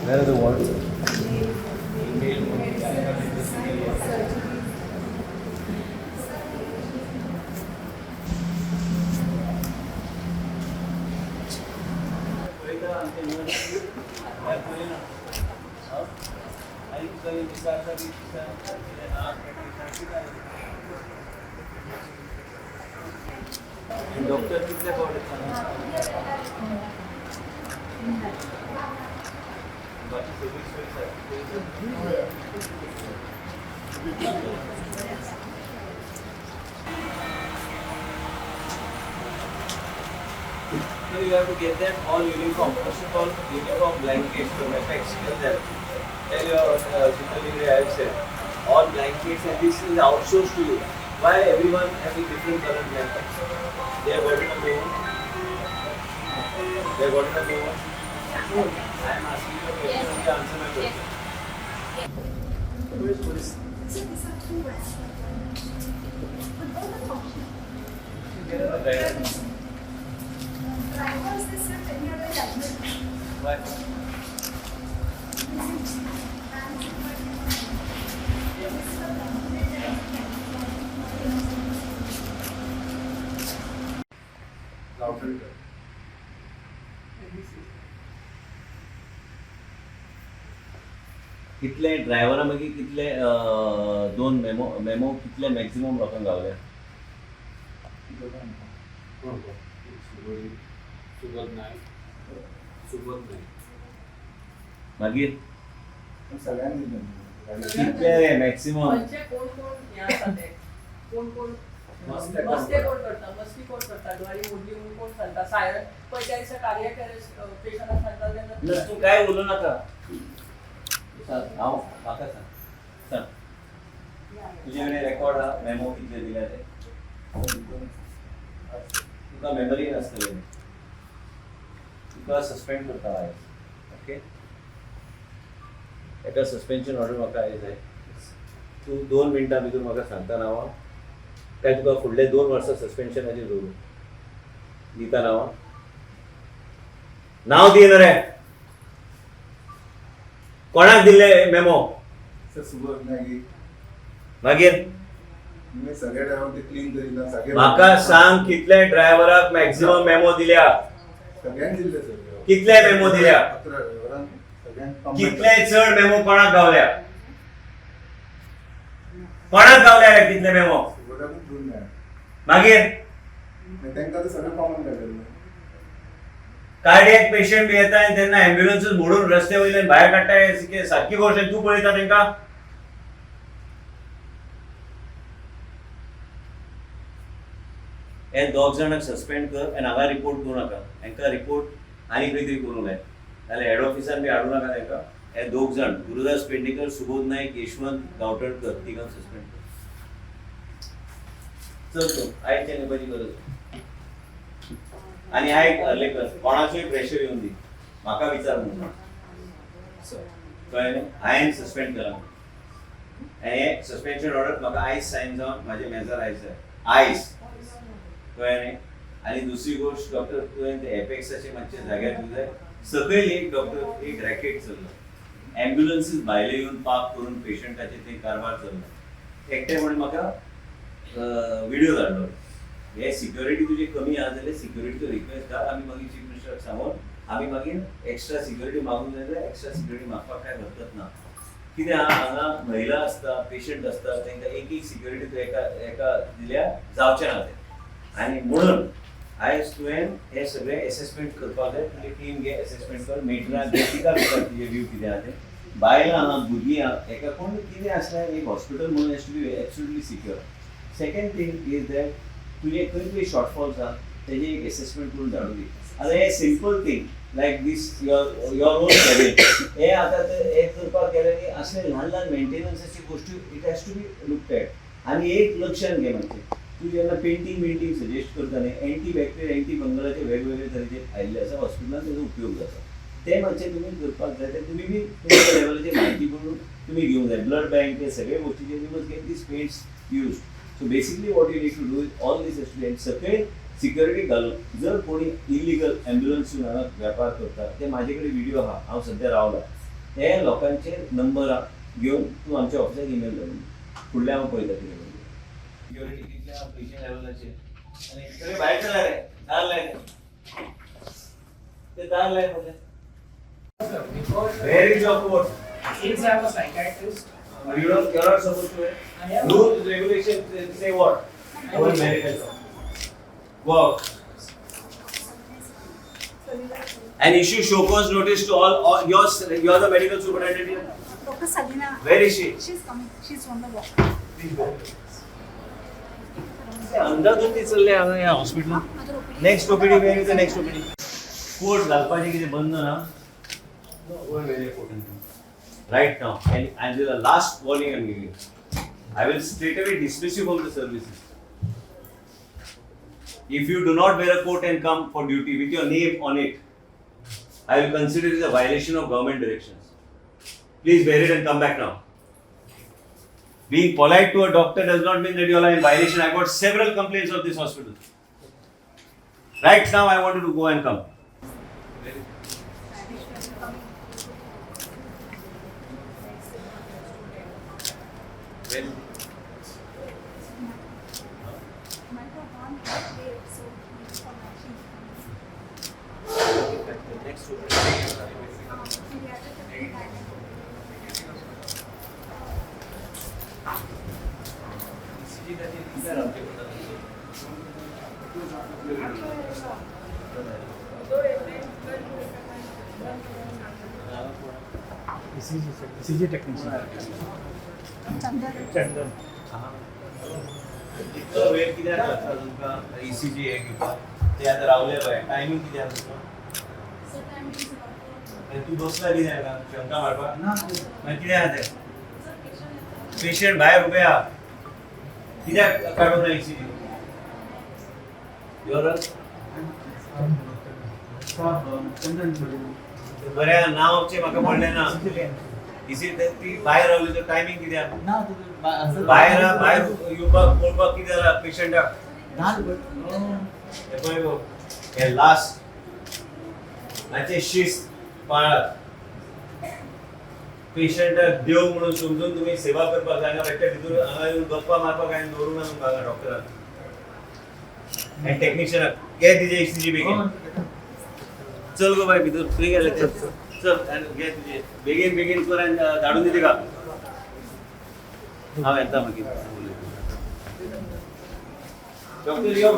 Where are the wards? Doctor कितले फावट बाकी सगळी सोय सारकी. So you have to get them all uniform. First of all, uniform blankets from FX. Tell them. Tell your Chitali I have said. All blankets, and this is outsourced to you. Why everyone having different color blankets? They have gotten a new one. They have gotten a new one. I am asking you a question. Only answer my question. Who is police? Sir, these are two restaurants. But both are functional. Get a driver. Drivers, they sit any other driver. Why? This is the Louder. कितले ड्रायव्हरा मागीर कितले दोन memo memo कितले maximum लोकांक गावले? कोण कोण? सुबोध नाईक, सुबोध नाईक. मागीर? सगळ्यांनी दिले. कितले मॅक्झिमम? म्हणजे कोण कोण हे आसा ते कोण कोण मस्ते. मस्ते कोण करता, मस्ती कोण करता, गाडी मोडली म्हणून कोण सांगता, सायरन पळय त्या दिसा कार्डियक अरेस्ट पेशंटाक सांगता तेन्ना. ना, तूं काय उलोवं नाका. सांग, हांव म्हाका सांग, सांग, तुजे कडेन रेकॉर्ड आहा मेमो कितले दिल्या ते? तुका मेमरी नासतली. तुका सस्पेंड करता आयज, ओके? एका सस्पेन्शन ऑर्डर म्हाका आयज जाय. तूं 2 मिनटां भितर म्हाका सांगता नांवां, काय तुका फुडले 2 वर्सां सस्पेन्शनाचेर दवरूं? दिता नांवां? नांव दी रे. कोणाक दिल्ले मेमो? सर, सुबोध नाईक. मागीर? मी सगळे ड्रायव्हर ते क्लीन करीना सगळे. म्हाका सांग, कितले ड्रायव्हराक मॅक्झिमम मेमो दिल्या? सगळ्यांक दिल्ले सर. कितले मेमो दिल्या? 11 ड्रायव्हरांक सगळ्यांक. कितले चड मेमो कोणाक गावल्या? कोणाक गावल्या रे कितले मेमो? सुबोधाकूच दोन मेळ्ळे. मागीर? तांकां तर सगळें कॉमन काडलेलें. कार्डियक पेशंट बी येता आनी तेन्ना ॲम्ब्युलन्सूच मोडून रस्त्या वयल्यान भायर काडटा. हे सारकी गोश्ट तूं पळयता तेंकां? हे दोग जाणांक सस्पेंड कर आनी हांगा रिपोर्ट करूं नाका. हांकां रिपोर्ट आनी खंय तरी करूंक जाय, नाल्यार हेड ऑफिसान बी हाडूं नाका तांकां. हे दोग जाण, गुरुदास पेडणेकर, सुबोध नायक, यशवंत गांवठणकर, तिगांक सस्पेंड कर. चल, तूं आयज येवपाची गरज ना. आनी आयक अर्लेकर, कोणाचोय प्रेशर येवन दी, म्हाका विचार म्हणून. कळ्ळें न्ही? हांवें सस्पेंड केला आनी हें सस्पेन्शन ऑर्डर म्हाका आयज सायन जावन म्हाज्या मेजार आयज जाय, आयज. कळ्ळें न्ही? आनी दुसरी गोश्ट, डॉक्टर, तुवें ते एपेक्साचे मातशे जाग्यार दिवंक जाय. सकयल एक डॉक्टर एक रॅकेट चल्ला. ॲम्ब्युलन्सीस भायले येवन पार्क करून पेशंटाचे ते कारभार चल्ला. एकटे म्हणून म्हाका व्हिडिओ धाडलो. हे सिक्युरिटी तुजी कमी आहा जाल्यार सिक्युरिटीचो रिक्वेस्ट घाल. आमी मागीर चीफ मिनिस्टराक सांगून आमी मागीर एक्स्ट्रा सिक्युरिटी मागूंक जाय जाल्यार एक्स्ट्रा सिक्युरिटी मागपाक कांय हरकत ना. कितें आहा, हांगा महिला आसता, पेशंट आसता, तांकां एक एक सिक्युरिटी तूं एका एका दिल्यार जावचें ना तें. आनी म्हणून आयज तुवें हें सगळें एसेसमेंट करपाक जाय. तुजी टीम घे, एसेसमेंट कर, मेट्राक घे, तिका विचार तुजें व्यू कितें आहा तें. बायलां आहा, भुरगीं आहा, एका कोण कितें आसल्यार एक हॉस्पिटल म्हणून has to be absolutely secure. Second thing is that तुजें खंय खंय शॉर्टफॉल्स आहा तेजें एक एसेसमेंट करून धाडून दी. आतां हें simple thing like this, your own cabin, हे आतां ते हे करपाक गेले न्ही, असले ल्हान ल्हान मेंटेनन्साची गोश्टी it has to be looked at. आनी एक लक्षात घे मातशें, तूं जेन्ना पेंटींग बिंटींग सजेस्ट करता न्ही, एंटी बॅक्टेरिया, एंटी फंगलाचे वेगवेगळे तरेचे आयिल्ले आसा, हॉस्पिटलान तेजो उपयोग जाता, ते मातशे तुमी करपाक जाय. ते तुमी बी तुमच्या लेवलाचेर म्हायती करून तुमी घेवंक जाय. ब्लड बँक हे सगळे गोश्टीचेर you must get these paints used. So basically what you need to do is all these student सकयल सिक्युरिटी घालून जर कोणी इलिगल ॲम्ब्युलन्स हांगा वेपार करता ते माझे कडेन व्हिडिओ आहा. हांव सद्या रावला. ते लोकांचे नंबर घेवन तूं आमच्या ऑफिसाक इमेल धाडून फुडल्या हांव पळयता कितें. सिक्युरिटी कितल्या पेशंट लेवलाचेर आनी सगळे भायर चला रे, दार लाय, ते दार लाय म्हटलें. Where is your coat? Since I am a psychiatrist, You don't, you're not supposed to wear. I am. Rules, regulations say what? Go and marry yourself. Go out. And issue show cause notice to all you're the medical superintendent here. Dr. Salina. Where is she? She's coming. She's on the walk. Please go. अंदाजून ती चल्ली हांगा ह्या हॉस्पिटलान. Next OPD, where is the next OPD? Coat घालपाचें कितें बंद ना? Right now, and the last warning I'm giving you. I will straight away dismiss you from the services. If you do not wear a coat and come for duty with your name on it, I will consider it a violation of government directions. Please wear it and come back now. Being polite to a doctor does not mean that you are in violation. I got several complaints of this hospital. Right now, I want you to go and come. Well, next ECG technician. Chandan. इतलो वेळ कित्याक लागता तुमकां ECG हे घेवपाक? ते आतां रावले पळय, टायमींग कितें आसा तुमचो? आनी तूं बसला कित्याक हांगा शंका मारपाक? मागीर कितें आहा तें? पेशंट भायर उबे आहा, कित्याक काडूंक ना ECG? Your बरें नांव म्हाका पडलें ना. इसी ती भायर रावली तर टायमींग कितें आहा? भायर भायर येवपाक पळोवपाक कितें जाला पेशंटाक? हे पळय गो, हे लास्ट मातशें शिस्त पाळात. पेशंटाक देव म्हणून समजून तुमी सेवा करपाक जाय. हांगा बेश्टे भितर हांगा येवन गप्पा मारपाक हांवें दवरूंक ना तुमकां हांगा डॉक्टराक आनी टॅक्निशियनाक. घे तिजे ECG बेगीन. चल गो बाय भितर, खंय गेले ते? चल आनी घे तुजे बेगीन बेगीन कर आनी धाडून दी तिका. हांव येता मागीर. डॉक्टर यो.